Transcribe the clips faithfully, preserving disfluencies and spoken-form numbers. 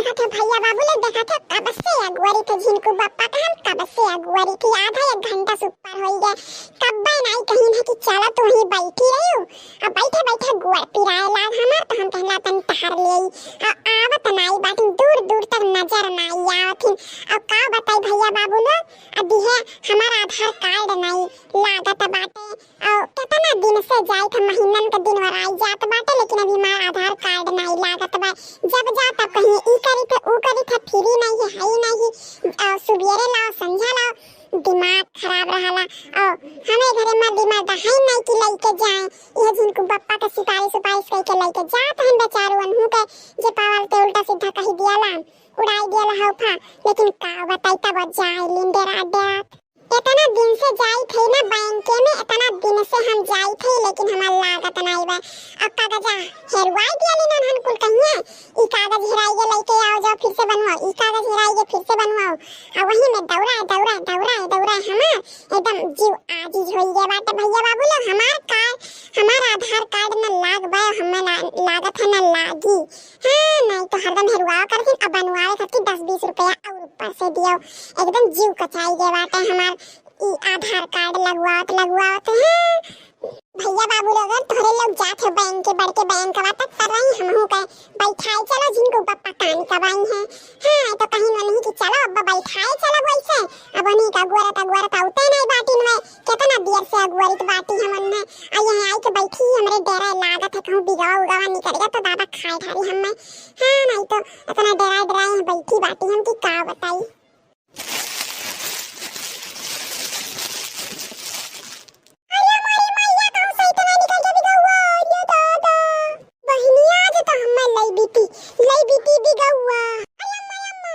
देखत है भैया बाबू लोग, देखत है कब से अगुआरी थे झिनकू बप्पा का, हम कब से अगुआरी थे, आधा एक घंटा से ऊपर होई गए, कब्बे नाई कहिन है कि चलो तू वहीं बैठी रहियो, अब बैठे बैठे गोड़ पिराए लाग हमार, तो हम कहला तन टहर ले आई, अब आवत नाई बाटिन, दूर दूर तक नजर नाई आवत हिन। अब का बताई भैया बाबू लोग, अब दिहे हमार आधार कार्ड नाई लागत बाटे, और केतना दिन से जाइत ह, महीनन के दिन वराई जात बाटे, लेकिन अभी हमार आधार कार्ड नाई लागत बा। जब जा तब कहीं ई करी थे, ऊ करी थे, फ्री नाई है, हई नाई है, और सुबेरे लाओ, संझा लाओ, दिमाग खराब रहला। और हमें घरे मर्दी मर्दा है नाई कि लइके जाए, यह झिनकू बप्पा के सिफारिश उपारिश करके लइके जात हन बेचारू अनहू के, जे पावल ते उल्टा सीधा कही दियाला, उड़ाई दियाला हौफा। लेकिन का बताई, तब जाए लिन डेरा डेरा। इतना दिन से जाई थे ना बैंक में, इतना दिन से हम जाई थे, लेकिन हमार लागत नाई बा। अब कागजा हेरवाई दिया लेना हन कुल कहिए, ई कागज हेराई गए, लइके आओ, जाओ फिर से बनवाओ, ई कागज हेराई गए, फिर से बनवाओ। आ वही में दौड़ा, दौड़ा, दौड़ा, दौड़ा हमार एकदम जीव आजिज होई गए बाटे भैया बाबू लोग। हमार कार्ड, हमार आधार कार्ड न लाग बा, हमें ला-, लागत है न लागी। हाँ, नाई तो हरदम हेरुआ करथिन, अब बनवावे खातिर दस बीस रुपया और ऊपर से दियो। एकदम जीव कचाई गए बाटे हमार, ई आधार कार्ड लगवावत, लगवावत। हाँ, भैया बाबू लोग, तोहरे लोग जात हो बैंक के, बड़के बैंक बा, तब कर रही हमहू के बैठाए चलो, झिनकू बप्पा कान कबाई है। हाँ, तो कहीं नहीं कि चलो अब बैठाए चलो वैसे, अब उन्हीं का अगुअरत, अगुअरत आउते नहीं बाटिन में, कितना देर से अगुअरित बाटी हमन में, आ यहाँ आई के बैठी हमरे डेरा लागत है, कहूँ बिगवा उगवा निकल गया तो दादा खाए ढारी हमें। हाँ, नहीं तो इतना डेराए डेराए यहाँ बैठी बाटी हम कि का बताई। अरे हमारी मैया, कहूँ से इतना निकल के बिगवा, अरे दादा। बहिनिया, आज तो हमें लई बीती, लई बीती बिगवा। अरे अम्मा, अम्मा।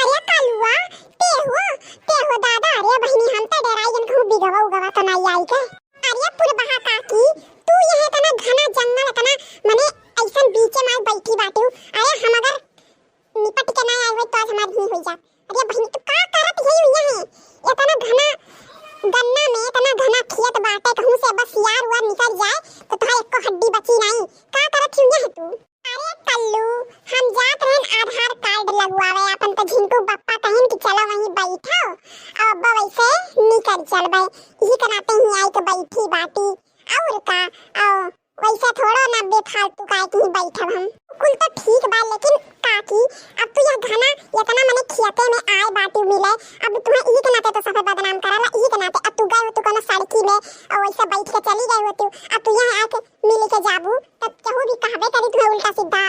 अरे कलुआ, ते हो, ते हो दादा, अरे बहिनी, हम तो डेराई जन कहूँ बिगवा उगवा तो नहीं आई के। अरे पुरबहा काकी, तू यह इतना घना जंगल, इतना मने ऐसन बीचे में बैठी बाटू। अरे हम अगर निपट के ना आए होई तो आज हमार ही होई जात। अरे बहिनी, तू का करत है यहाँ है? इतना घना गन्ना में, इतना घना खेत बाटे, कहूँ से बस यार वार निकल जाए तो तोहार एको हड्डी बची नहीं। का करत है यहाँ तू? अरे कल्लू, हम जात रहन आधार कार्ड लगवावे आपन, तो झिनकू बप्पा कहिन कि चलो वहीं बैठो, और अब वैसे निकल चलबे, यही के नाते ही आई के बैठी बाटी। और का, और वैसे थोड़ो ना बेफालतू काहे कि बैठब हम। कुल तो ठीक बा, लेकिन काकी, अब तू यह घना इतना मने खियते में आए बाटी मिले, अब तुम्हें यही के नाते तो सफे बदनाम करला, यही के नाते। अब तू गए हो तू कोनो सड़की में और वैसे बैठ के चली गई हो तू, अब तू यहाँ आके मिल के जाबू, तब केहू भी कहबे करी तुम्हें उल्टा सीधा।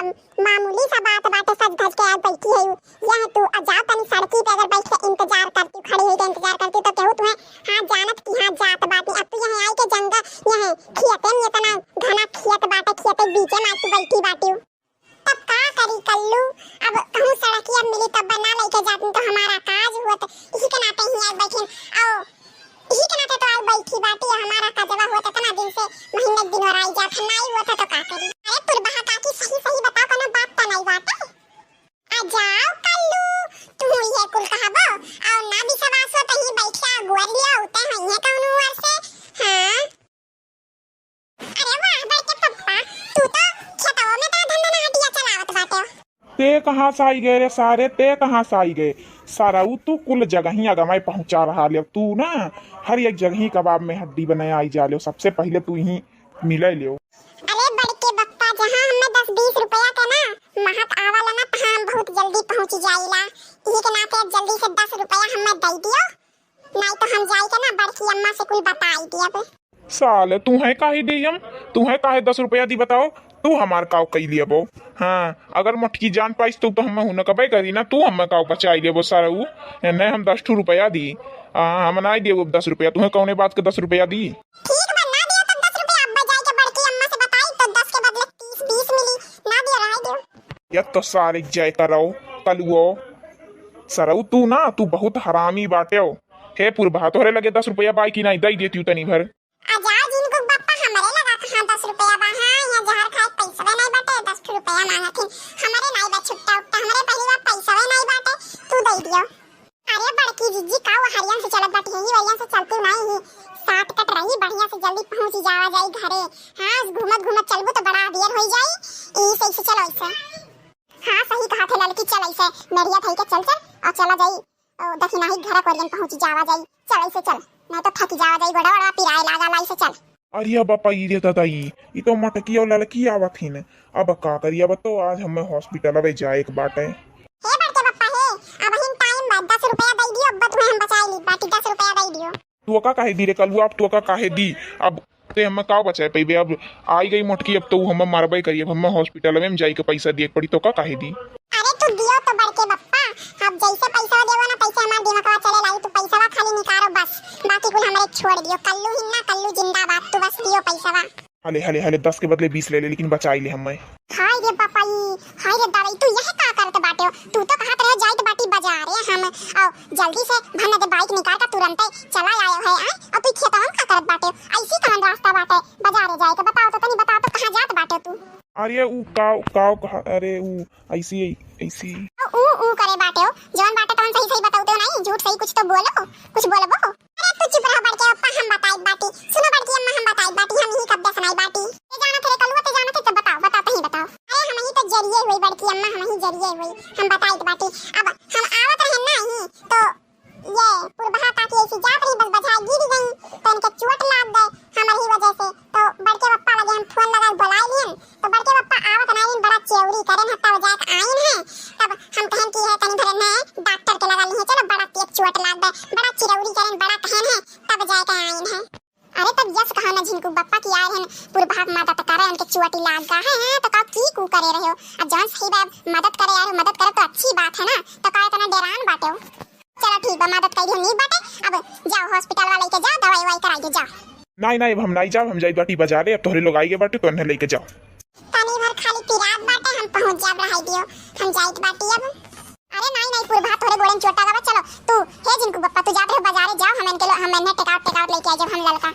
मामूली सा बात बाटे, सज धज के आज बैठी है। यह तू आ जाओ तनी सड़की पे अगर बैठ के इंतजार करती, खड़ी होई के इंतजार करती, तो केहू तुम्हें हाँ जानत कि हाँ जात बाटी। अब तू यहाँ आई के जंगल, यहाँ खेते में इतना घना खेत बाटे, खेते के बीचे में आज तू बैठी बाटी। तब का करी कल्लू, अब कहूँ सड़किया मिली तब बना लेके जाती तो हमारा काज हुआ, तो इसी के नाते ही आज बैठे। आओ, इही के नाते तो आउ बैठी बाटी, हमारा कजवा होत इतना दिन से, महीने दिन ओराई जात है, नाई होत है तो का करी? अरे पुरबहा काकी, सही सही बताओ, कोनो बात तो नहीं बाटे? आ जाओ कल्लू, तू ये कुल कहबो, और ना विश्वास हो तो ही बैठ के अगुअर लियो, उते हैं ये कौन हुआ से? हाँ। अरे वाह, बड़के पप्पा, तू तो खेतवा में तो धंधा हटिया चलावत बाटे। ते कहाँ से आई गए रे सारे, ते कहाँ से आई गए? सारा ऊ तू कुल जगही अगमय पहुँचा रहा ले। तू ना हर एक जगही कबाब में हड्डी बनाए आई जा ले। सबसे पहले तू ही मिले ले। अरे बड़के पप्पा, जहाँ हमें दस बीस रुपया के ना महत आवाला ना, तहाँ हम बहुत जल्दी पहुँच जाइला। इही के नाते अब जल्दी से दस रुपया हमें दे दियो। नाहीं तो हम जाई के ना बड़की अम्मा से कुल बताई दियब। साले, तुहें काहे देई हम? तुहें काहे दस रुपया दी बताओ? तू हमार काव कई लियबो? हाँ, अगर मोटकी जान पाइस तो, तो हम हुन कबे करी ना, तू हमें काव बचाई लेबो सारा ऊ। नहीं हम दस ठू रुपया दी, आ, हम नाहीं देबो दस रुपया। तुहें कौने बात के दस रुपया दी? ठीक बा, ना दियो तो दस रुपया, अब जाई के बड़की अम्मा से बताई तो दस के बदले तीस, बीस मिली, ना दियो, रहे दियो। या तो सारे जाए करो, कलुओ, सरऊ तू ना, तू बहुत हरामी बाटे हो। हे पुरबहा, तोहरे लगे दस रुपया बाई कि नाहीं, दई देती हूँ तनी भर। आ जाओ जिनको बप्पा हमरे लगा कहाँ दस रुपया बा, हाँ, यहाँ जहर खाए पैसवे नाहीं बाटे, दस ठो रुपया मांगत हिन। हमरे नाहीं बा छुट्टा उट्टा, हमरे पहली बार पैसवे नाहीं बाटे, तू दे दियो। अरे बड़की जिज्जी, का वो हरियन से चलत बाटी, यही वरियन से चलती नाहीं ही, साथ कट रही, बढ़िया से जल्दी पहुँच जावा जाई घरे। हाँ, घूमत घूमत चलबू तो बड़ा देर होई जाई, यही से, से चलो ऐसे। हाँ, सही कहा थे ललकी, चल ऐसे मेरिया धई के चल, चल, और चला जाई, ओ, दखिनाही घर कोरियन पहुँच जावा जाई, चल ऐसे चल, नहीं तो थक जावा जाई, गोड़ा वड़ा पिराए लागा ला, ऐसे चल। अरे बप्पा, ई रे दादा, ई, ई तो मोटकी और ललकी आवत हिन। अब का करी, अब तो आज हमें hospital अबे जाए के बाटे। हे बड़के बप्पा हे, अबहिन time बा, दस रुपया दई दियो, अब तुम्हें हम बचाई ली बाटी, दस रुपया दई दियो। तू का काहे दी रे कलुआ, अब तू का काहे दी? अब ते हमें का बचाए पइबे? अब आई गई मोटकी, अब तो उ हमें मारबे करी, अब हमें hospital में जाई के पैसा दिए के पड़ी, तो का काहे दी? अरे तू दियो तो बड़के बप्पा, अब जैसे पैसा देवो ना, तैसे हमार दिमागवा चले लागी, तू पैसा खाली निकालो बस, बाकी कुल हमरे छोड़ दियो। कल्लू हिन्ना, कल्लू जिंदाबाद, तू बस दियो पैसा। हले, हले, हले, दस के बदले बीस ले ले, लेकिन बचाई ले हमें। हाय रे बापाई, हाय रे दादाई, तू यह का करत बाटे हो? तू तो कहत रहे जाइत बाटी बाजारे हम, और जल्दी से भन दे bike निकाल के तुरंते चला आयो है, आय? और तू खेतवा में का करत बाटे हो? ऐसी कौन रास्ता बाटे बाजारे जाए के? बताओ तो तनी, बताओ तो कहाँ जात बाटे तू? अरे उ का, का, का, अरे उ ऐसी, ऐसी। उ, उ करे बाटे हो, जौन बाटे तौन सही सही बताओ तो नहीं, झूठ सही कुछ तो बोलो, कुछ बोलबो। अरे तू चुप रहो बड़के पप्पा, हम बताइत बाटी। सुनो बड़की अम्मा, हम बताइत बाटी, हम ही कब्बे सुनाई बाटी। ते जानत रे कलुआ, ते जानत रे, तो बताओ, बताओ, तहीं बताओ। अरे हम ही तो जरिए हुई बड़की अम्मा, हम ही जरिए हुई, हम बताइत बाटी। अब हम आवत रहे ना ही, तो ये पुरबहा काकी ऐसी जात रही, बस बझाए गिर गई, तो इनके चोट लाग गए हमारी वजह से। तो बड़के पप्पा लगे हम फोन लगा के बुलाए लियन, तो बड़के पप्पा आवत ना आइन, बड़ा चेवरी करेन, तब जाए के आइन है। तब हम कहन कि है तनी भरे ना डॉक्टर के लगा लिए, चलो बड़ा तेज चोट लाग गए, बड़ा चिरौरी करेन, बड़ा कहन है, तब जाए के आइन है। अरे तब यस कहा ना झिनकू बप्पा कि आए रहन पुरबहा के मदद करे, उनके चोटी लाग गा है, तो का की कू करे रहे हो? अब जौन सही बा मदद करे यार, मदद करे तो अच्छी बात है ना, तो का इतना डेरान बाटे हो? चलो ठीक बा, मदद कर दियो, नीक बाटे। अब जाओ hospital वाला लेके जाओ, दवाई ववाई कराई दे, जाओ। नहीं, नहीं, अब हम नहीं जाओ, हम जाई बाटी बाजारे, अब तोहरे लोग आई गए बाटे तो उन्हें लेके जाओ। तनी भर खाली पिरात बाटे, हम पहुँच जाब, रहाई दियो, हम जाइत बाटी अब। अरे नहीं, नहीं, पुरभा तोहरे गोड़े में चोटा गवा, चलो तू, हे झिनकू बप्पा, तू जात रहे बाजारे, जाओ, हम इनके लो-, हम इन्हें टेकाउट, टेकाउट लेके आई जब हम ललका।